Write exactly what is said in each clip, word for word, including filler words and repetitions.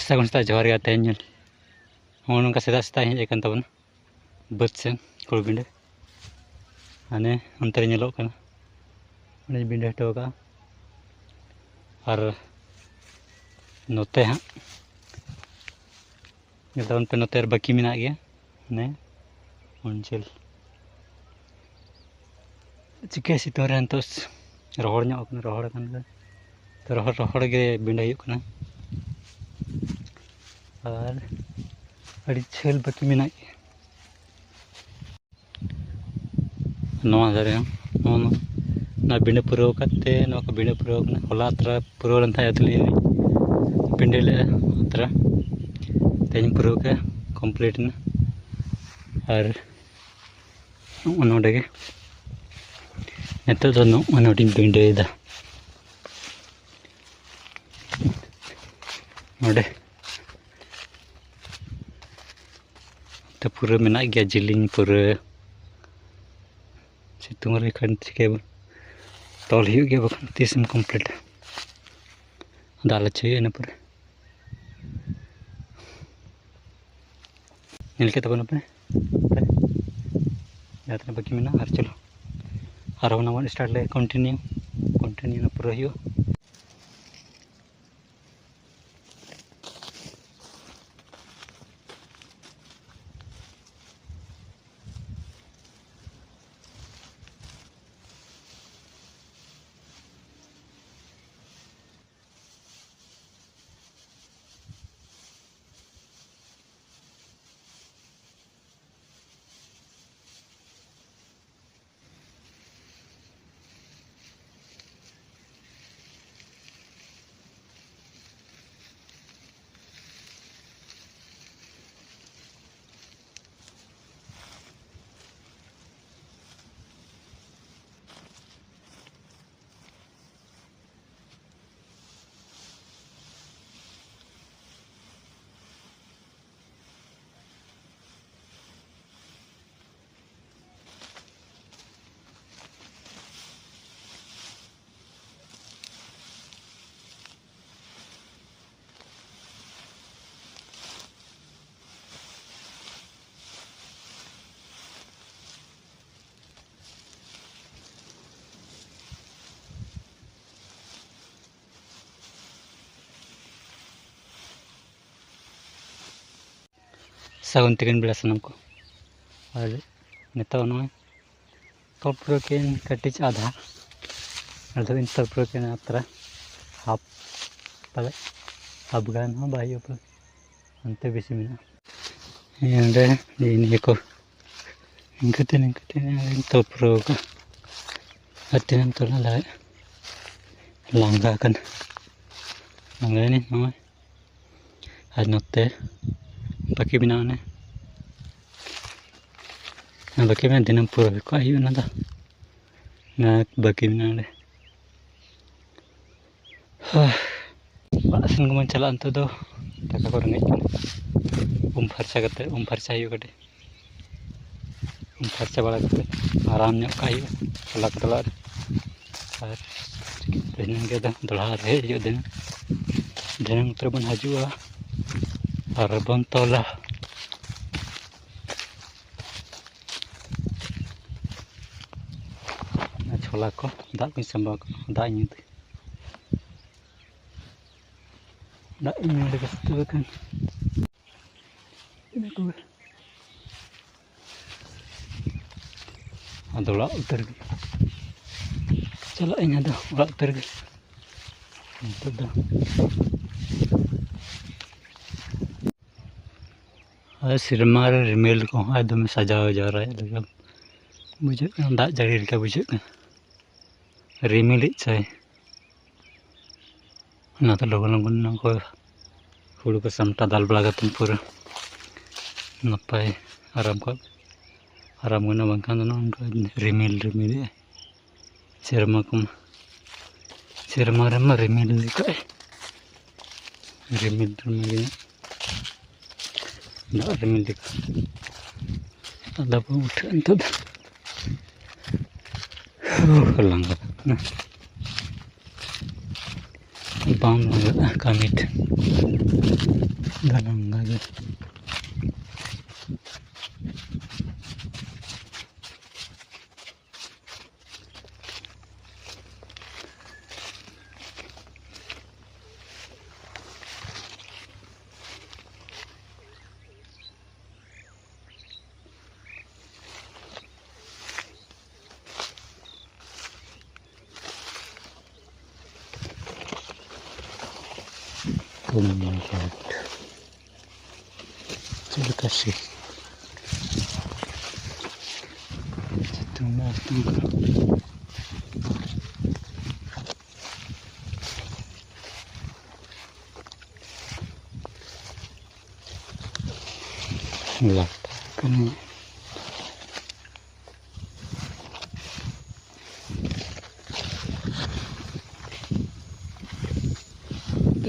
ᱥᱟᱹᱜᱩᱱ ᱥᱮᱛᱟᱜ, ᱡᱚᱦᱟᱨ ᱜᱮ᱾ ᱛᱮᱦᱮᱧ ᱧᱮᱞ ᱱᱚᱜᱼᱚ ᱱᱚᱝᱠᱟ ᱥᱮᱛᱟᱜ ᱥᱮᱛᱟᱜ ᱤᱧ ᱦᱮᱡ ᱟᱠᱟᱱ ᱛᱟᱵᱚᱱᱟ ᱵᱟᱹᱫᱽ ᱥᱮᱱ, ᱠᱩᱲᱵᱤᱸᱰᱟᱹ᱾ ᱦᱟᱱᱮ ᱚᱱᱛᱮ ᱨᱮ ᱧᱮᱞᱚᱜ ᱠᱟᱱᱟ, ᱚᱸᱰᱮᱧ ᱵᱤᱸᱰᱟᱹ ᱦᱚᱴᱚ ᱠᱟᱜᱼᱟ᱾ ᱟᱨ ᱱᱚᱛᱮ ᱦᱟᱸᱜ ᱧᱮᱞ ᱛᱟᱵᱚᱱ ᱯᱮ, ᱱᱚᱛᱮ ᱨᱮ ᱵᱟᱹᱠᱤ ᱢᱮᱱᱟᱜ ᱜᱮᱭᱟ᱾ ᱦᱟᱱᱮ ᱚᱱ ᱡᱷᱟᱹᱞ ᱪᱤᱠᱟᱹ ᱥᱤᱛᱩᱝ ᱨᱮ ᱱᱤᱛᱚᱜ ᱨᱚᱦᱚᱲ ᱧᱚᱜ ᱠᱟᱱᱟ, ᱨᱚᱦᱚᱲ ᱠᱟᱱ ᱜᱮ᱾ ᱛᱚ ᱨᱚᱦᱚᱲ, ᱨᱚᱦᱚᱲ ᱜᱮ ᱵᱤᱸᱰᱟᱹ ᱦᱩᱭᱩᱜ ᱠᱟᱱᱟ᱾ ᱟᱨ ᱟᱹᱰᱤ ᱡᱷᱟᱹᱞ ᱵᱟᱹᱠᱤ ᱢᱮᱱᱟᱜ ᱜᱮᱭᱟ᱾ ᱱᱚᱣᱟ ᱫᱷᱟᱨᱮ ᱦᱚᱸ, ᱱᱚᱣᱟ, ᱱᱚᱣᱟ ᱵᱤᱸᱰᱟᱹ ᱯᱩᱨᱟᱹᱣ ᱠᱟᱛᱮ, ᱱᱚᱣᱟ ᱠᱚ ᱵᱤᱸᱰᱟᱹ ᱯᱩᱨᱟᱹᱣ ᱠᱟᱱᱟ᱾ ᱦᱚᱞᱟ ᱟᱛᱨᱟ ᱯᱩᱨᱟᱹᱣ ᱞᱮᱱ ᱛᱟᱦᱮᱸᱫ, ᱟᱹᱛᱩ ᱞᱟᱹᱭ ᱵᱤᱸᱰᱟᱹ ᱞᱮᱫᱼᱟ ᱟᱛᱨᱟ᱾ ᱛᱮᱦᱮᱧ ᱯᱩᱨᱟᱹᱣ ᱠᱮᱫᱼᱟ, complete ᱮᱱᱟ᱾ ᱟᱨ ᱱᱚᱜᱼᱚ ᱱᱚᱰᱮ ᱜᱮ ᱱᱤᱛᱚᱜ ᱫᱚ ᱱᱚᱜᱼᱚ ᱱᱚᱰᱮᱧ ᱵᱤᱸᱰᱟᱹᱭᱮᱫᱟ᱾ ᱱᱚᱰᱮ ᱛᱚ ᱯᱩᱨᱟᱹ ᱢᱮᱱᱟᱜ ᱜᱮᱭᱟ, ᱡᱤᱞᱤᱧ ᱯᱩᱨᱟᱹ᱾ ᱥᱤᱛᱩᱝ ᱨᱮ ᱠᱷᱟᱱ ᱪᱤᱠᱟᱹᱭᱟᱵᱚᱱ, ᱛᱚᱞ ᱦᱩᱭᱩᱜ ᱜᱮᱭᱟ, ᱵᱟᱠᱷᱟᱱ ᱛᱤᱥᱮᱢ complete ᱟ᱾ ᱫᱟᱞ ᱦᱚᱪᱚᱭ ᱦᱩᱭᱩᱜᱼᱟ ᱤᱱᱟᱹ ᱯᱚᱨᱮ᱾ ᱧᱮᱞ ᱠᱮᱫ ᱛᱟᱵᱚᱱᱟᱯᱮ, ᱡᱟᱦᱟᱸ ᱛᱤᱱᱟᱹᱜ ᱵᱟᱹᱠᱤ ᱢᱮᱱᱟᱜᱼᱟ᱾ ᱟᱨ ᱪᱚᱞᱚ, ᱟᱨᱦᱚᱸ ᱚᱱᱟ ᱵᱚᱱ start ᱞᱮᱜᱮ, continue, continue ᱚᱱᱟ ᱯᱩᱨᱟᱹ ᱦᱩᱭᱩᱜᱼᱟ᱾ ᱥᱟᱹᱜᱩᱱ ᱛᱤᱠᱤᱱ ᱵᱮᱲᱟ ᱥᱟᱱᱟᱢ ᱠᱚ᱾ ᱟᱨ ᱱᱤᱛᱚᱜ ᱱᱚᱜᱼᱚᱭ ᱛᱚᱞ ᱯᱩᱨᱟᱹᱣ ᱠᱮᱫᱟᱹᱧ ᱠᱟᱹᱴᱤᱡ ᱟᱫᱷᱟ, ᱟᱫᱚ ᱤᱧ ᱛᱚᱞ ᱯᱩᱨᱟᱹᱣ ᱠᱮᱫᱟ ᱛᱷᱚᱲᱟ ᱦᱟᱯ ᱯᱟᱞᱮ, ᱦᱟᱯ ᱜᱟᱱ ᱦᱚᱸ ᱵᱟᱭ ᱦᱩᱭᱩᱜᱼᱟ ᱯᱟᱞᱮ, ᱚᱱᱛᱮ ᱵᱮᱥᱤ ᱢᱮᱱᱟᱜᱼᱟ᱾ ᱱᱚᱰᱮ ᱱᱤᱭᱟᱹ ᱠᱚ ᱤᱱᱠᱟᱹᱛᱮ ᱱᱤᱝᱠᱟᱹᱛᱮ ᱛᱚᱞ ᱯᱩᱨᱟᱹᱣ ᱠᱟᱜᱼᱟ᱾ ᱟᱨ ᱛᱤᱱᱟᱹᱜ ᱮᱢ ᱛᱚᱞᱟ ᱫᱟᱲᱮᱭᱟᱜᱼᱟ? ᱞᱟᱸᱜᱟ ᱠᱟᱱᱟ, ᱞᱟᱸᱜᱟᱭᱮᱱᱟᱹᱧ ᱱᱚᱜᱼᱚᱭ᱾ ᱟᱨ ᱱᱚᱛᱮ ᱵᱟᱹᱠᱤ ᱢᱮᱱᱟᱜᱼᱟ, ᱚᱱᱮ ᱚᱱᱟ ᱵᱟᱹᱠᱤ ᱢᱮᱱᱟᱜᱼᱟ, ᱫᱤᱱᱟᱹᱢ ᱯᱩᱨᱟᱹᱣ ᱠᱟᱜ ᱦᱩᱭᱩᱜᱼᱟ ᱚᱱᱟ ᱫᱚ᱾ ᱚᱱᱟ ᱵᱟᱹᱠᱤ ᱢᱮᱱᱟᱜᱼᱟ ᱚᱸᱰᱮ᱾ ᱚᱲᱟᱜ ᱥᱮᱱ ᱜᱮᱵᱚᱱ ᱪᱟᱞᱟᱜᱼᱟ ᱱᱤᱛᱚᱜ ᱫᱚ, ᱫᱟᱠᱟ ᱠᱚ ᱨᱮᱸᱜᱮᱡ ᱠᱟᱱᱟ᱾ ᱩᱢ ᱯᱷᱟᱨᱪᱟ ᱠᱟᱛᱮ, ᱩᱢ ᱯᱷᱟᱨᱪᱟ ᱦᱩᱭᱩᱜᱼᱟ ᱠᱟᱹᱴᱤᱡ᱾ ᱩᱢ ᱯᱷᱟᱨᱪᱟ ᱵᱟᱲᱟ ᱠᱟᱛᱮ ᱟᱨᱟᱢ ᱧᱚᱜ ᱠᱟᱜ ᱦᱩᱭᱩᱜᱼᱟ ᱴᱚᱞᱟ ᱠᱚ ᱛᱟᱞᱟ ᱨᱮ᱾ ᱟᱨ ᱛᱮᱦᱮᱧ ᱜᱮ ᱫᱚ ᱫᱚᱦᱲᱟ ᱨᱮ ᱦᱮᱡ ᱦᱩᱭᱩᱜᱼᱟ ᱫᱤᱱᱟᱹᱝ᱾ ᱫᱤᱱᱟᱹᱝ ᱩᱛᱟᱹᱨ ᱵᱚᱱ ᱦᱤᱡᱩᱜᱼᱟ ᱟᱨ ᱵᱚᱱ ᱛᱚᱞᱟ᱾ ᱚᱱᱟ ᱪᱷᱚᱞᱟ ᱠᱚ ᱫᱟᱜ ᱠᱚᱧ ᱥᱟᱢᱵᱟᱣ ᱠᱟᱜᱼᱟ, ᱫᱟᱜ ᱤᱧ ᱧᱩ ᱛᱮ᱾ ᱫᱟᱜ ᱤᱧ ᱧᱩ ᱞᱮᱜᱮ ᱛᱚᱵᱮ ᱠᱷᱟᱱ᱾ ᱤᱱᱟᱹ ᱠᱚᱜᱮ᱾ ᱟᱫᱚ ᱚᱲᱟᱜ ᱩᱛᱟᱹᱨ ᱜᱮ᱾ ᱪᱟᱞᱟᱜ ᱟᱹᱧ ᱟᱫᱚ ᱚᱲᱟᱜ ᱩᱛᱟᱹᱨ ᱜᱮ᱾ ᱱᱤᱛᱚᱜ ᱫᱚ ᱟᱨ ᱥᱮᱨᱢᱟ ᱨᱮ ᱨᱤᱢᱤᱞ ᱠᱚᱦᱚᱸ ᱮᱠᱫᱚᱢᱮ ᱥᱟᱡᱟᱣ ᱡᱟᱣᱨᱟᱭᱮᱫ ᱞᱮᱠᱟ ᱵᱩᱡᱷᱟᱹᱜ ᱠᱟᱱᱟ, ᱫᱟᱜ ᱡᱟᱹᱲᱤ ᱞᱮᱠᱟ ᱵᱩᱡᱷᱟᱹᱜ ᱠᱟᱱᱟ᱾ ᱨᱤᱢᱤᱞᱮᱫ ᱪᱟᱭ, ᱚᱱᱟᱛᱮ ᱞᱚᱜᱚᱱ ᱞᱚᱜᱚᱱ ᱱᱚᱣᱟ ᱠᱚ ᱦᱩᱲᱩ ᱠᱚ ᱥᱟᱢᱴᱟᱣ ᱫᱟᱞ ᱵᱟᱲᱟ ᱠᱟᱛᱮᱫ ᱯᱩᱨᱟᱹ ᱱᱟᱯᱟᱭ ᱟᱨᱟᱢ ᱠᱚ, ᱟᱨᱟᱢ ᱜᱟᱱᱚᱜᱼᱟ, ᱵᱟᱝᱠᱷᱟᱱ ᱫᱚ ᱱᱚᱜᱼᱚ ᱱᱚᱝᱠᱟ ᱨᱤᱢᱤᱞ ᱨᱤᱢᱤᱞᱮᱜᱼᱟᱭ᱾ ᱥᱮᱨᱢᱟ ᱠᱚᱢᱟ, ᱥᱮᱨᱢᱟ ᱨᱮᱢᱟ ᱨᱤᱢᱤᱞ ᱞᱮᱠᱟᱭ, ᱨᱤᱢᱤᱞ ᱨᱤᱢᱤᱞ ᱜᱮ, ᱫᱟᱜ ᱨᱤᱢᱤᱞ ᱞᱮᱠᱟ᱾ ᱟᱫᱚ ᱵᱚᱱ ᱩᱴᱷᱟᱹᱜᱼᱟ ᱱᱤᱛᱚᱜ ᱫᱚ᱾ ᱦᱩ, ᱞᱟᱸᱜᱟ ᱠᱟᱱᱟ, ᱵᱟᱝ ᱞᱟᱸᱜᱟᱜᱼᱟ ᱠᱟᱹᱢᱤ ᱴᱷᱮᱱ ᱫᱚ ᱞᱟᱸᱜᱟ ᱜᱮ᱾ Oh my God. ᱪᱮᱫ ᱞᱮᱠᱟ ᱥᱤ-, ᱥᱤᱛᱩᱝ ᱢᱟ ᱥᱤᱛᱩᱝ ᱠᱟᱱᱟ᱾ ᱞᱟᱴᱟ ᱠᱟᱱᱟ᱾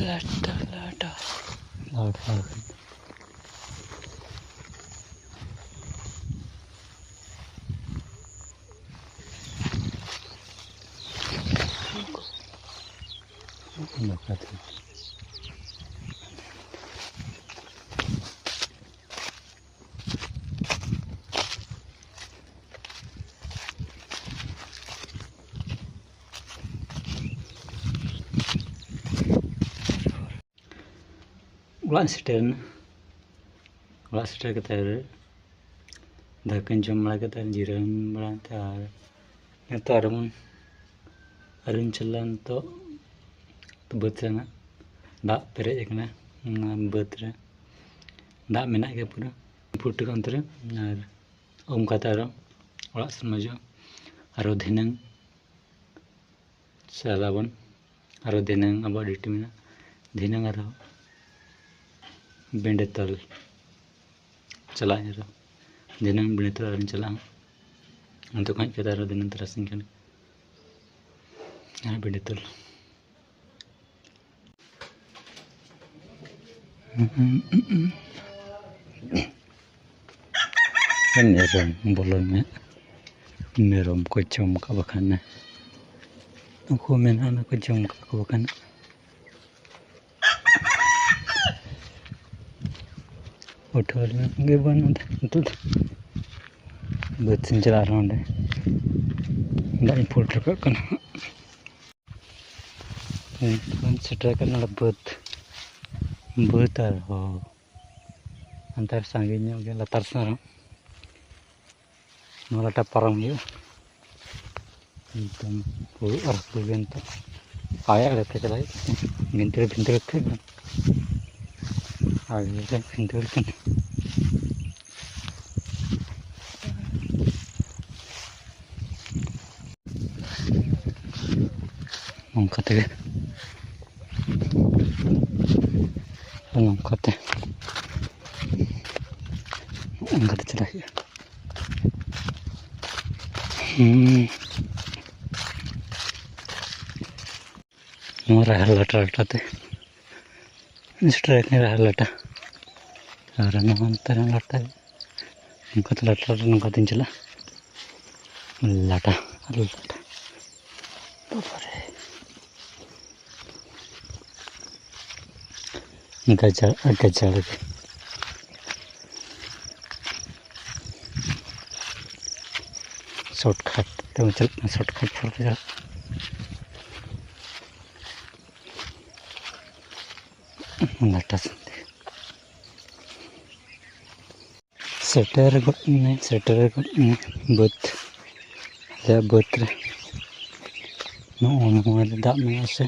ᱞᱟᱴᱟ, ᱞᱟᱴᱟ᱾ ᱞᱟᱴᱟ᱾ ᱞᱟᱴᱟ᱾ ᱚᱲᱟᱜ ᱤᱧ ᱥᱮᱴᱮᱨᱮᱱᱟ᱾ ᱚᱲᱟᱜ ᱥᱮᱴᱮᱨ ᱠᱟᱛᱮ ᱫᱟᱠᱟᱧ ᱡᱚᱢ ᱵᱟᱲᱟ ᱠᱟᱛᱮ ᱡᱤᱨᱟᱹᱣ ᱵᱟᱲᱟ ᱠᱟᱛᱮ ᱟᱨ ᱱᱤᱛᱚᱜ ᱟᱨᱦᱚᱸ ᱟᱹᱣᱨᱤᱧ ᱪᱟᱞᱟᱜᱼᱟ᱾ ᱱᱤᱛᱚᱜ ᱵᱟᱹᱫᱽ ᱥᱮᱱ ᱦᱟᱸᱜ ᱫᱟᱜ ᱯᱮᱨᱮᱡ ᱟᱠᱟᱱᱟ᱾ ᱚᱱᱟ ᱵᱟᱹᱫᱽ ᱨᱮ ᱫᱟᱜ ᱢᱮᱱᱟᱜ ᱜᱮᱭᱟ ᱯᱩᱨᱟᱹ ᱯᱷᱩᱴ ᱚᱱᱛᱮ ᱨᱮ᱾ ᱟᱨ ᱩᱢ ᱠᱟᱛᱮ ᱟᱨᱚ ᱚᱲᱟᱜ ᱥᱮᱱ ᱦᱤᱡᱩᱜᱼᱟ᱾ ᱟᱨᱚ ᱫᱷᱤᱱᱟᱹᱝ ᱪᱟᱞᱟᱜ ᱟᱵᱚᱱ᱾ ᱟᱨᱚ ᱫᱷᱤᱱᱟᱹᱝ ᱟᱵᱚᱣᱟᱜ ᱰᱤᱭᱩᱴᱤ ᱢᱮᱱᱟᱜᱼᱟ᱾ ᱫᱷᱤᱱᱟᱹᱝ ᱟᱨᱚ ᱵᱮᱸᱰᱮᱛᱚᱞ ᱪᱟᱞᱟᱜ ᱟᱹᱧ ᱟᱨᱚ᱾ ᱫᱷᱤᱱᱟᱹᱝ ᱵᱮᱸᱰᱮᱛᱚᱞ ᱟᱨᱚᱧ ᱪᱟᱞᱟᱜᱼᱟ᱾ ᱚᱱᱛᱮ ᱠᱷᱚᱱ ᱦᱮᱡ ᱠᱟᱛᱮ ᱟᱨᱚ ᱫᱷᱤᱱᱟᱹᱝ ᱛᱟᱨᱟᱥᱤᱧ ᱠᱷᱟᱱ ᱟᱨᱚ ᱵᱮᱸᱰᱮᱛᱚᱞ᱾ ᱢᱮᱨᱚᱢ ᱵᱚᱞᱚᱱ ᱢᱮ᱾ ᱢᱮᱨᱚᱢ ᱠᱚ ᱡᱚᱢ ᱠᱟᱜ ᱵᱟᱠᱷᱟᱱ᱾ ᱩᱱᱠᱩ ᱢᱮᱱᱟ ᱚᱱᱟ ᱠᱚ ᱡᱚᱢ ᱠᱟᱜ ᱠᱚ ᱵᱟᱠᱷᱟᱱ᱾ ᱩᱴᱷᱟᱹᱣ ᱨᱮᱱᱟᱜ ᱜᱮ ᱵᱟᱹᱱᱩᱜ ᱱᱤᱛᱚᱜ ᱫᱚ᱾ ᱵᱟᱹᱫᱽ ᱥᱮᱱ ᱪᱟᱞᱟᱜ ᱨᱮᱦᱚᱸ ᱚᱸᱰᱮ ᱫᱟᱜ ᱤᱧ ᱯᱷᱩᱞ ᱨᱟᱠᱟᱵ ᱠᱟᱱᱟ᱾ ᱱᱤᱛᱚᱜ ᱥᱮᱴᱮᱨ ᱠᱟᱱᱟ ᱵᱟᱹᱫᱽ, ᱵᱟᱹᱫᱽ ᱟᱨᱦᱚᱸ ᱦᱟᱱᱛᱮ ᱨᱮ ᱥᱟᱺᱜᱤᱧ ᱧᱚᱜ ᱜᱮ ᱞᱟᱛᱟᱨ ᱥᱮᱱ ᱨᱮᱦᱚᱸ ᱱᱚᱣᱟ ᱞᱟᱴᱟ ᱯᱟᱨᱚᱢ ᱦᱩᱭᱩᱜᱼᱟ᱾ ᱮᱠᱫᱚᱢ ᱦᱩᱲᱩ ᱟᱨ ᱦᱩᱲᱩ ᱜᱮ ᱱᱤᱛᱚᱜ᱾ ᱟᱭᱟᱜ ᱞᱮᱠᱟ ᱪᱟᱞᱟᱜ ᱦᱩᱭᱩᱜ ᱠᱟᱱᱟ᱾ ᱵᱷᱤᱱᱛᱟᱹᱲ ᱵᱷᱤᱱᱛᱟᱹᱲ ᱛᱮ ᱟᱨ ᱵᱷᱤᱱᱛᱟᱹᱲ ᱠᱟᱱᱟ᱾ ᱱᱚᱝᱠᱟ ᱛᱮᱜᱮ, ᱱᱚᱝᱠᱟ ᱛᱮ, ᱱᱚᱝᱠᱟ ᱛᱮ ᱪᱟᱞᱟᱜ ᱦᱩᱭᱩᱜᱼᱟ᱾ ᱦᱩᱸ᱾ ᱱᱚᱣᱟ ᱨᱟᱦᱮᱲ ᱞᱟᱴᱟ ᱞᱟᱴᱟ ᱛᱮ ᱥᱮᱴᱮᱨ ᱟᱠᱟᱱᱟ, ᱨᱟᱦᱮᱲ ᱞᱟᱴᱟ᱾ ᱟᱨ ᱱᱚᱣᱟ ᱱᱚᱛᱮ ᱨᱮ ᱞᱟᱴᱟ, ᱱᱚᱝᱠᱟ ᱛᱮ ᱞᱟᱴᱟ ᱞᱟᱴᱟ ᱱᱚᱝᱠᱟ ᱛᱮᱧ ᱪᱟᱞᱟᱜᱼᱟ᱾ ᱞᱟᱴᱟ, ᱟᱞᱩ ᱞᱟᱴᱟ᱾ ᱵᱟᱵᱟᱨᱮ᱾ ᱜᱟᱡᱟᱲ ᱟᱨ ᱜᱟᱡᱟᱲ ᱜᱮ᱾ Shortcut ᱛᱮᱵᱚᱱ ᱪᱟᱞᱟᱜ ᱠᱟᱱᱟ, shortcut ᱯᱷᱚᱨ ᱛᱮ ᱪᱟᱞᱟᱜ ᱠᱟᱱᱟ᱾ ᱞᱟᱴᱟ ᱥᱮᱱ ᱛᱮ᱾ ᱥᱮᱴᱮᱨ ᱜᱚᱫ ᱮᱱᱟᱹᱧ, ᱥᱮᱴᱮᱨ ᱜᱚᱫ ᱮᱱᱟᱹᱧ ᱵᱟᱹᱫᱽ, ᱟᱞᱮᱭᱟᱜ ᱵᱟᱹᱫᱽ ᱨᱮ᱾ ᱱᱚᱜᱼᱚ ᱱᱚᱣᱟ ᱨᱮ ᱫᱟᱜ ᱢᱮᱱᱟᱜᱼᱟ ᱥᱮ?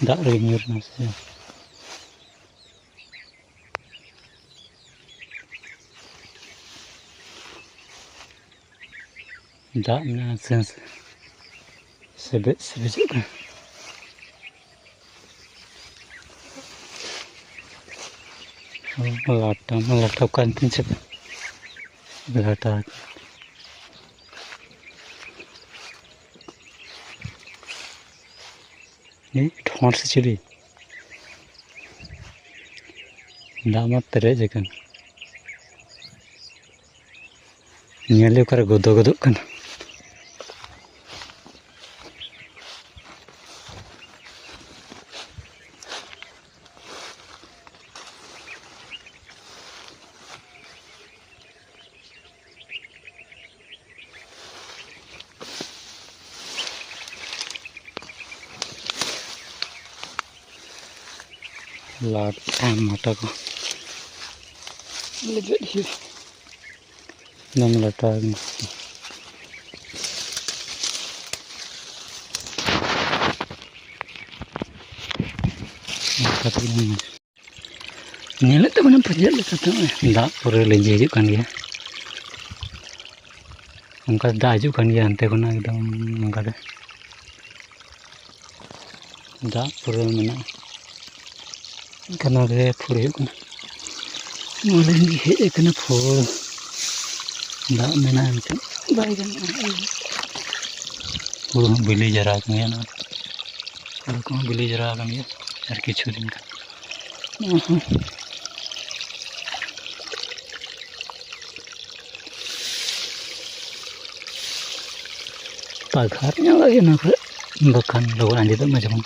ᱫᱟᱜ ᱨᱮᱜᱮ ᱧᱩᱨ ᱮᱱᱟ ᱥᱮ? ᱫᱟᱜ ᱢᱮᱱᱟᱜᱼᱟ, ᱥᱮ ᱥᱮᱵᱮᱡ ᱥᱮᱵᱮᱡᱚᱜ ᱠᱟᱱᱟ᱾ ᱞᱟᱴᱟ ᱢᱟ ᱞᱟᱴᱟ ᱠᱟᱱ ᱛᱤᱧ ᱪᱮᱫ ᱞᱟᱴᱟ᱾ ᱮᱭ ᱰᱷᱚᱸᱰ ᱥᱮ ᱪᱤᱞᱤ? ᱫᱟᱜ ᱢᱟ ᱯᱮᱨᱮᱡ ᱟᱠᱟᱱ᱾ ᱧᱮᱞ ᱚᱠᱟᱨᱮ ᱜᱚᱫᱚ ᱜᱚᱫᱚᱜ ᱠᱟᱱᱟ᱾ ᱞᱟᱴᱟ ᱢᱟᱴᱟ ᱠᱚ ᱞᱮᱵᱮᱫ ᱦᱩᱭᱩᱜᱼᱟ᱾ ᱫᱚᱢᱮ ᱞᱟᱴᱟ ᱟᱠᱟᱱᱟ᱾ ᱧᱮᱞᱮᱫ ᱛᱟᱵᱚᱱᱟ ᱯᱟᱪᱮᱫ ᱞᱮᱠᱟᱛᱮ ᱱᱚᱜᱼᱚᱭ ᱫᱟᱜ ᱯᱩᱨᱟᱹ ᱞᱤᱸᱡᱤ ᱦᱤᱡᱩᱜ ᱠᱟᱱ ᱜᱮᱭᱟ᱾ ᱚᱱᱠᱟ ᱫᱟᱜ ᱦᱤᱡᱩᱜ ᱠᱟᱱ ᱜᱮᱭᱟ ᱦᱟᱱᱛᱮ ᱠᱷᱚᱱᱟᱜ ᱮᱠᱫᱚᱢ ᱱᱚᱝᱠᱟ ᱛᱮ᱾ ᱫᱟᱜ ᱯᱩᱨᱟᱹ ᱢᱮᱱᱟᱜᱼᱟ᱾ ᱮᱱᱠᱷᱟᱱ ᱱᱚᱣᱟ ᱜᱮ ᱯᱷᱩᱲ ᱦᱩᱭᱩᱜ ᱠᱟᱱᱟ᱾ ᱱᱚᱣᱟ ᱞᱟᱹᱜᱤᱫ ᱜᱮ ᱦᱮᱡ ᱟᱠᱟᱱᱟ ᱯᱷᱩᱲ᱾ ᱫᱟᱜ ᱢᱮᱱᱟᱜᱼᱟ ᱮᱱᱛᱮᱫ ᱵᱟᱭ ᱜᱟᱱᱚᱜᱼᱟ᱾ ᱦᱩᱲᱩ ᱦᱚᱸ ᱵᱤᱞᱤ ᱡᱟᱣᱨᱟ ᱟᱠᱟᱱ ᱜᱮᱭᱟ ᱱᱚᱣᱟ᱾ ᱦᱩᱲᱩ ᱠᱚᱦᱚᱸ ᱵᱤᱞᱤ ᱡᱟᱣᱨᱟ ᱟᱠᱟᱱ ᱜᱮᱭᱟ᱾ ᱟᱨ ᱠᱤᱪᱷᱩ ᱫᱤᱱ ᱠᱷᱟᱱ ᱱᱚᱣᱟ ᱦᱚᱸ ᱯᱟᱜᱷᱟᱨ ᱧᱚᱜ ᱞᱟᱹᱜᱤᱫ ᱚᱱᱟ ᱠᱚᱨᱮ, ᱵᱟᱠᱷᱟᱱ ᱞᱚᱜᱚᱱ ᱟᱸᱡᱮᱫᱚᱜ ᱢᱟ ᱡᱮᱢᱚᱱ᱾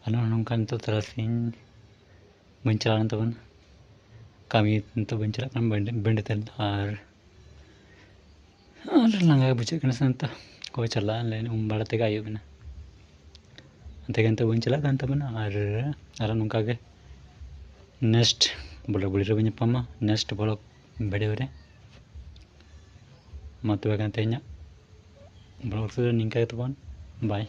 ᱟᱨ ᱱᱚᱜᱼᱚ ᱱᱚᱝᱠᱟ ᱱᱤᱛᱚᱜ ᱛᱟᱨᱟᱥᱤᱧ ᱵᱟᱹᱧ ᱪᱟᱞᱟᱣ ᱞᱮᱱ ᱛᱟᱵᱚᱱᱟ ᱠᱟᱹᱢᱤ, ᱱᱤᱛᱚᱜ ᱵᱟᱹᱧ ᱪᱟᱞᱟᱜ ᱠᱟᱱᱟ ᱵᱟᱹᱧ ᱵᱟᱹᱧ ᱛᱮ᱾ ᱟᱨ ᱟᱨ ᱞᱟᱸᱜᱟ ᱜᱮ ᱵᱩᱡᱷᱟᱹᱜ ᱠᱟᱱᱟ ᱥᱮ ᱱᱤᱛᱚᱜ᱾ ᱚᱠᱚᱭ ᱪᱟᱞᱟᱜᱼᱟ ᱞᱟᱹᱭ ᱩᱢ ᱵᱟᱲᱟ ᱛᱮᱜᱮ ᱟᱹᱭᱩᱵ ᱮᱱᱟ᱾ ᱚᱱᱛᱮ ᱜᱮ ᱱᱤᱛᱚᱜ ᱵᱟᱹᱧ ᱪᱟᱞᱟᱜ ᱠᱟᱱ ᱛᱟᱵᱚᱱᱟ᱾ ᱟᱨ ᱟᱨᱚ ᱱᱚᱝᱠᱟ ᱜᱮ next vlog video ᱨᱮᱵᱚᱱ ᱧᱟᱯᱟᱢᱟ, next vlog video ᱨᱮ᱾ ᱢᱟ ᱛᱚᱵᱮ ᱠᱷᱟᱱ ᱛᱮᱦᱮᱧᱟᱜ vlog ᱫᱚ ᱱᱤᱝᱠᱟ ᱜᱮ ᱛᱟᱵᱚᱱ᱾ Bye᱾